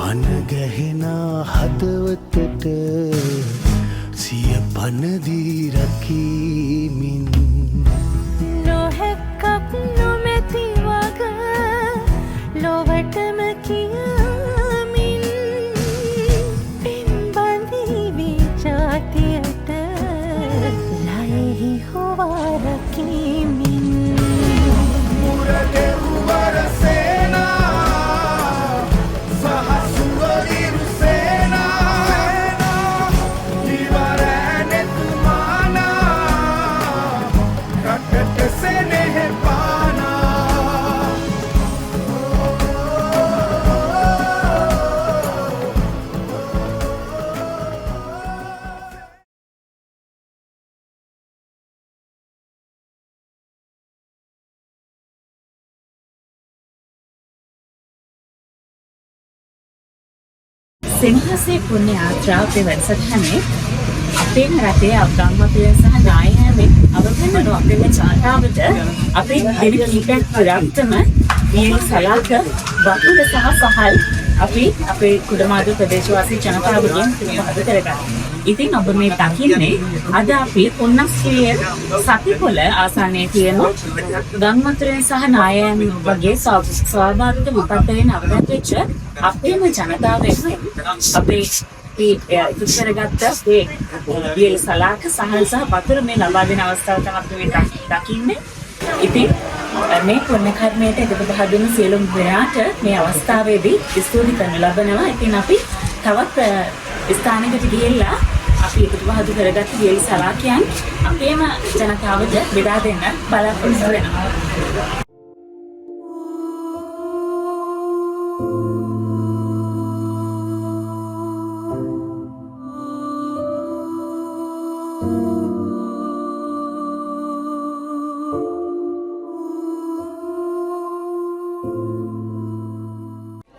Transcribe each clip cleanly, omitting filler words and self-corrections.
පණ ගැහෙන හදවතට සිය පණ දී රකීමින්. නොහැක්කක් නොමැති වග ලොවටම කියමින්, පෙම් බඳීවි ජාතියට ලයෙහි හොවා රකීමින්. මුරගෙව්වර සේනා සහ සුවලිරු සේනා ඉවරෑනෙතුමානා රටට සෙනෙහ පානා. සෙනෙහසේ පුණ්‍ය යාත්‍රාව අපේ වැඩසටහනේ අපේම රටේ ගම්වතුරෙන් සහ නායකයන් අවගණන අපේම ජනතාවට අපි දින කිහිපයක් පුරාවටම වියලි සලාක, වතුර සහ සහල් අපි අපේ කුඩමාදුව ප්‍රදේශවාසී ජනතාවගෙන් පිළිබඳ කරගන්නවා. ඉතින් ඔබ මේ දකින්නේ අද අපි උන්නස්ගිරිය සතිපොළ ආසන්නයේ තියෙන ගම්වතුරෙන් සහ නායයන් වගේ ස්වාභාවික විපත් වලින් අවදන් වෙච්ච අපේම ජනතාව වෙනුවෙන් අපේ අපි ඉතුරු කරගත්ත අපේ වියලි සලාක, සහල් සහ වතුර මේ ලබා දෙන අවස්ථාව තමයි අපි මේ දකින්නේ. ඉතින් මේ පුණ්‍ය කර්මයට එකතු බහ දුන්න සියලුම දෙනාට මේ අවස්ථාවේදී ස්තුති කරනු ලබනවා. ඉතින් අපි තවත් ස්ථානයකට ගිහිල්ලා අපි එකතු පහදු කරගත්ත වියලි සලාකයන් අපේම ජනතාවට බෙදා දෙන්න බලාපොරොත්තු වෙනවා.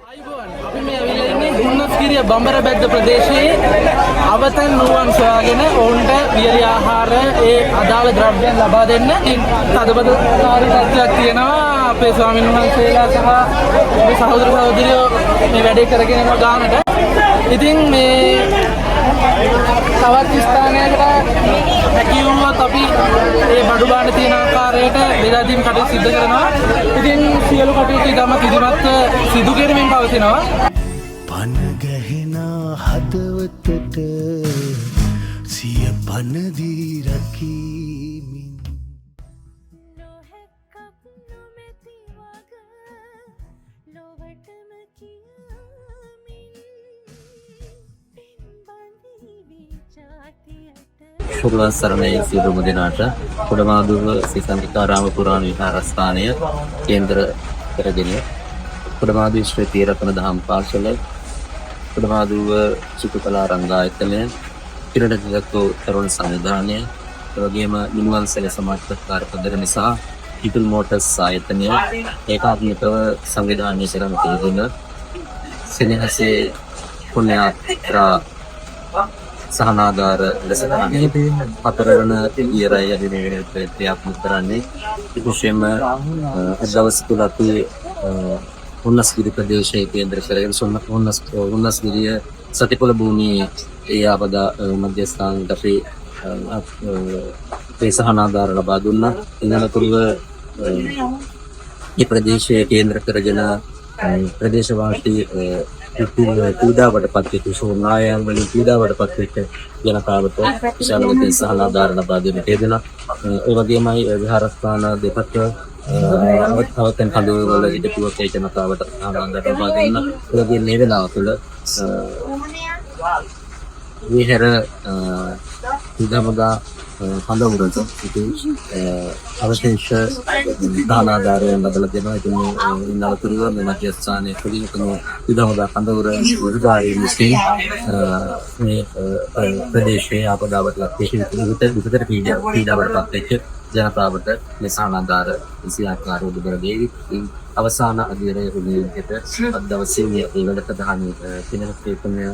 ආයුබෝවන්. අපි මේ ඇවිල්ලා ඉන්නේ හුන්නස්ගිරිය බඹරබැද්ද ප්‍රදේශයේ අවතන් නුවන් සොයාගෙන ඔවුන්ට වියලි ආහාර, ඒ අදාළ ද්‍රව්‍යයන් ලබා දෙන්න. ඉතින් තදබදකාරී තත්ත්වයක් තියෙනවා. අපේ ස්වාමීන් වහන්සේලා සහ මේ සහෝදර සහෝදරියෝ මේ වැඩේ කරගෙන යනවා ගානට. ඉතින් මේ තවත් ස්ථානයකට හැකි වුණොත් අපි ඒ බඩු භාණ්ඩ තියෙන ආකාරයට බෙදා දීම කටයුතු සිදු කරනවා. ඉතින් සියලු කටයුතු ඉතාමත් විධිමත්ව සිදු කෙරෙමින් පවතිනවා. පණ ගැහෙන හදවතට සිය පණ දී රකීමින්. නොහැක්කක් නොමැති වග ලොවටම කියමින්, පෙම් බඳීවි ජාතියට. තෙරුවන් සරණයි සියලුම දෙනාට. කුඩමාදුව ශ්‍රී සංඝිකාරාම පුරාණ විහාරස්ථානය කේන්ද්‍ර කරගෙන කුඩමාදුව ශ්‍රී තීරතන දහම් පාසල, කුඩමාදුව චිත්‍රකලා රංගායතනය, පිරණ දිලක්කෝ තරුණ සංවිධානය, ඒ වගේම මිනුවන් සැල සමාජ ප්‍රතිකාර පදනම සහ පිටුල් මෝටර්ස් ආයතනය ඒකාත්මිකව සංවිධානය කරන තියෙන සෙනෙහසේ පුණ්‍ය යාත්‍රා සහනාධාර වැඩසටහනේ හතරවන පියවරයි අපි මේ වෙනකොට ක්‍රියාත්මක කරන්නේ. විශේෂයෙන්ම අද දවස් තුල අපි හුන්නස්ගිරි ප්‍රදේශයේ කේන්ද්‍ර කරගෙන හුන්නස්ගිරිය සතිපොළ භූමියේ ඒ ආපදා මධ්‍යස්ථානයට අපි අපේ සහනාධාර ලබා දුන්නා. ඉන් අනතුරුව මේ ප්‍රදේශය කේන්ද්‍ර කරගෙන ප්‍රදේශවාසී පීඩාවට පත්වෙච්ච, නායයන් වලින් පීඩාවට පත්වෙච්ච ජනතාවට විශාල වශයෙන් සහනාධාර ලබා දෙන්නට යෙදුණා. ඒ වගේමයි විහාරස්ථාන දෙපත අවතන් කඳවුරු වල හිටපු අපේ ජනතාවට සහනාධාර ලබා දුන්නා. ඒ වගේම මේ වෙලාව තුළ විහෙර විදමදා කඳවුරට ඉතින් අවශේෂ දානාධාරයන් ලබලා දෙනවා. ඉතින් ඉන් අනතුරුව මේ මධ්‍යස්ථානයේ තුලින් උතුම් විදමදා කඳවුර විරුදාරීන් විසින් මේ ප්‍රදේශයේ ආපදාවට ලක් වෙච්ච, විපතට පීඩාවට පත් වෙච්ච ජනතාවට මේ සහනාධාර නිසි ආකාරව ලබා දෙවි. ඉතින් අවසාන අදියරය වුණේ විදිහට අද දවසේ මේ අපේ වැඩසටහනේ පිනහත් පුණ්‍ය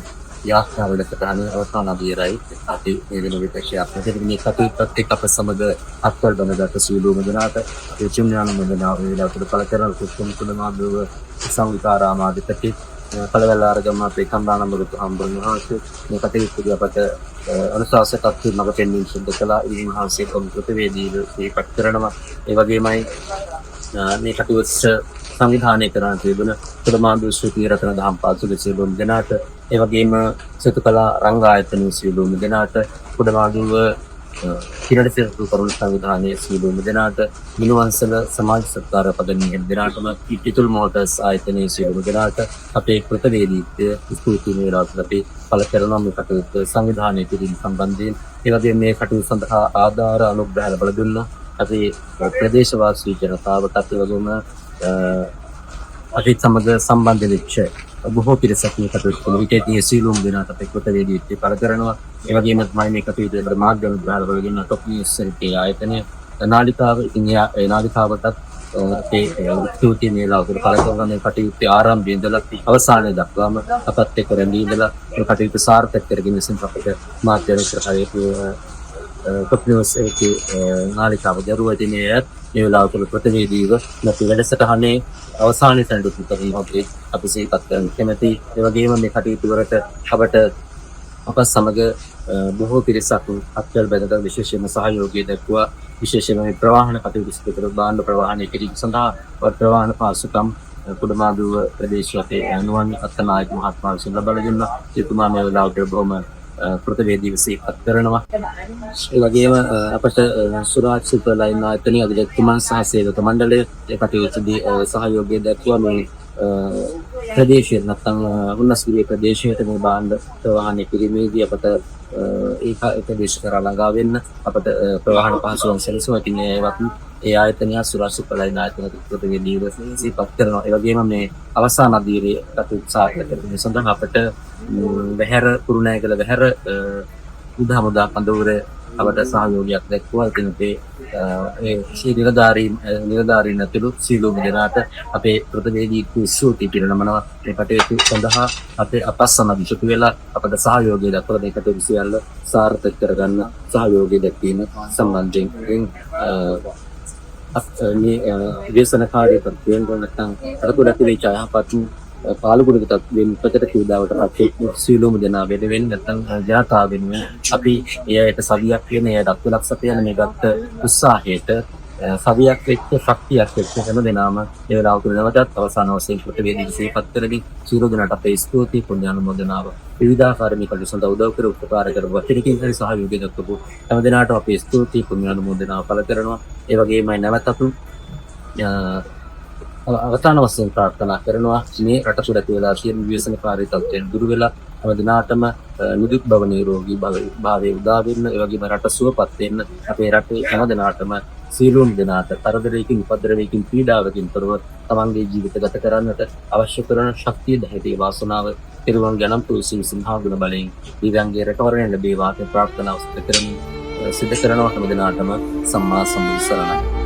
යාත්‍රා වැඩසටහනේ අවසාන අදියරයි අපි මේ වෙන විට ක්‍රියාත්මක කරන්නේ. මේ කටයුත්තත් එක්ක අප සමග අත්වල බඳගත් සියලුම දෙනාට අපේ චුම්ඥාන වන්දනාව මේ වෙලාව තුළ පළ කරන කුස්තුම් කුලමාදුව සංවිකාරාමාධිපති පළවැල්ලාරගම අපේ කන්දානම්බගතු හම්බුන් වහන්සේ මේ කටයුත්තදී අපට අනුශාසකත්වයෙන් මඟ පෙන්වීම සිදු කළා. ඉතින් වහන්සේ කොම් ප්‍රතිවේදීව සිහිපත් කරනවා. ඒ වගේමයි මේ කටයුත්ත සංවිධානය කරන්න තිබුණ කුඩමාඳු ශ්‍රී රතන දහම් පාසලේ සියලුම දෙනාට, ඒ වගේම සෙතුකලා රංගායතනයේ සියලුම දෙනාට, කුඩමාඳුව කිරණ සිරතු කරුණ සංවිධානයේ සියලුම දෙනාට, මිනුවන්සල සමාජ සත්කාර පදනම හැම දෙනාටම, ඉතුල් මෝටර්ස් ආයතනයේ සියලුම දෙනාට අපේ කෘතවේදීත්වය ස්තුතියි මේ වෙලාවට අපි පළ කරනවා මේ කටයුත්ත සංවිධානය කිරීම සම්බන්ධයෙන්. ඒ වගේම මේ කටයුතු සඳහා ආධාර අනුග්‍රහ ලබා දුන්න අපේ ප්‍රදේශවාසී ජනතාවටත්, ඒ වගේම අපිත් සමග සම්බන්ධ වෙච්ච බොහෝ පිරිසක් මේ කටයුතු කළ විට ඉතින් ඒ සියලුම දෙනාට අපේ කෘතවේදීත්වය පළ කරනවා. ඒ වගේම තමයි මේ කටයුතු වලට මාධ්‍ය අනුග්‍රහ ලබා දුන්න ටොප් නිවුස් එකේ ආයතනය නාලිකාව. ඉතින් ඒ නාලිකාවටත් අපේ ස්තුතිය මේ වෙලාව තුළ පළ කරනවා. මේ කටයුත්තේ ආරම්භයේ ඉඳලා අවසානය දක්වාම අපත් එක්ක රැඳී ඉඳලා මේ කටයුතු සාර්ථක කරගෙන විසින් අපිට මාධ්‍ය අනුග්‍රහය ටොප් නිවුස් එකේ නාලිකාව දරුවා. ඉතින් එයත් මේ වෙලාව තුළ ප්‍රතිවේදීව නැති වැඩසටහනේ අවසානයේ සැඬුතු කරන මොහොතේ අපි සිහිපත් කරන්න කැමැති. ඒ වගේම මේ කටයුතු වලට අපට අප සමග බොහෝ පිරිසක් අත්වැල් බැඳලා විශේෂයෙන්ම සහයෝගය දක්වුවා. විශේෂයෙන්ම මේ ප්‍රවාහන කටයුතු සිදු කර භාණ්ඩ ප්‍රවාහනය කිරීම සඳහා ප්‍රවාහන පහසුකම් කුඩමාදුව ප්‍රදේශයේ නුවන් අත්තනායක මහත්මයා විසින් ලබා දුන්නා. එතුමා මේ වෙලාවට බොහොම කෘතවේදීව සිහිපත් කරනවා. ඒ වගේම අපට සුරාජ් සුපර් ලයින් ආයතනයේ අධිරක්තුමන් සහ සේවක මණ්ඩලය ඒ කටයුතුදී සහයෝගය දක්වුවා. මේ ප්‍රදේශය නැත්නම් උන්නස්ගිරිය ප්‍රදේශයට මේ භාණ්ඩ ප්‍රවාහනය කිරීමේදී අපට ඒ ප්‍රදේශ කරා ළඟා වෙන්න අපට ප්‍රවාහන පහසුකම් සැලසුවා. ඉතින් ඒවත් ඒ ආයතනය සුරාජ් සුපර් ලයින් ආයතනය කෘතවේදීව සිහිපත් කරනවා. ඒ වගේම මේ අවසාන අදියරේ කටයුතු සාර්ථක කිරීම සඳහා අපට වැහැර කුරුණෑගල වැහැර යුද හමුදා කඳවුර අපට සහයෝගයක් දැක්වුවා. ඉතින් අපේ ඒ ශ්‍රී නිලධාරීන් ඇතුළු සියලුම දෙනාට අපේ කෘතවේදීත්වයේ ස්තුති පිරිනමනවා. මේ කටයුතු සඳහා අපේ අප සමග එකතු වෙලා අපට සහයෝගය දක්වලා මේ කටයුතු සියල්ල සාර්ථක කරගන්න සහයෝගය දැක්වීම සම්බන්ධයෙන් ඉතින් මේ ව්‍යසනකාරී තත්ත්වයෙන් නැත්නම් රට ඇතිවෙච්ච අයහපත් පාලුගුණක තත්ත්වයෙන් ප්‍රකට පීඩාවට පත් වෙච්ච සියලුම දෙනා වෙනුවෙන් නැත්නම් ජනතාව වෙනුවෙන් අපි ඒ අයට සවියක් වෙන, ඒ අයට අත්වලක් සපයන මේ ගත්ත උත්සාහයට සවියක් වෙච්ච, ශක්තියක් වෙච්ච හැම දෙනාම ඒ වෙලාව තුළ නැවතත් අවසාන වශයෙන් කෘතවේදී සිහිපත් කරමින් සියලු දෙනාට අපේ ස්තුතියි පුණ්‍ය අනුමෝදනාව. විවිධාකාර මේ කටයුතු සඳහා උදව් කර උපකාර කරපු වචනකින් හරි සහයෝගය දක්වපු හැම දෙනාටම අපේ ස්තුතියි පුණ්‍ය අනුමෝදනාව පළ කරනවා. ඒ වගේමයි නැවතත් අවසාන වශයෙන් ප්‍රාර්ථනා කරනවා මේ රට තුළ ඇති වෙලා තියෙන ව්‍යසනකාරී තත්ත්වයන් දුරු වෙලා හැම දිනාටම නිදුක් භව නිරෝගී භාවය උදා වෙන්න, ඒ වගේම රට සුවපත් වෙන්න, අපේ රටේ හැම දෙනාටම සියලුම දෙනාට කරදරයකින් උපද්‍රවයකින් පීඩාවකින් තොරව තමන්ගේ ජීවිත ගත කරන්නට අවශ්‍ය කරන ශක්තිය ධෛර්යය වාසනාව තෙරුවන් ගණන් තුසින් සිංහා ගුණ බලයෙන් දිව්‍යංගයේ රැකවරණය ලැබේවා කියන ප්‍රාර්ථනාව සිදු කරමින් සිදු කරනවා. හැම දිනාටම සම්මා සම්බුදු සරණයි.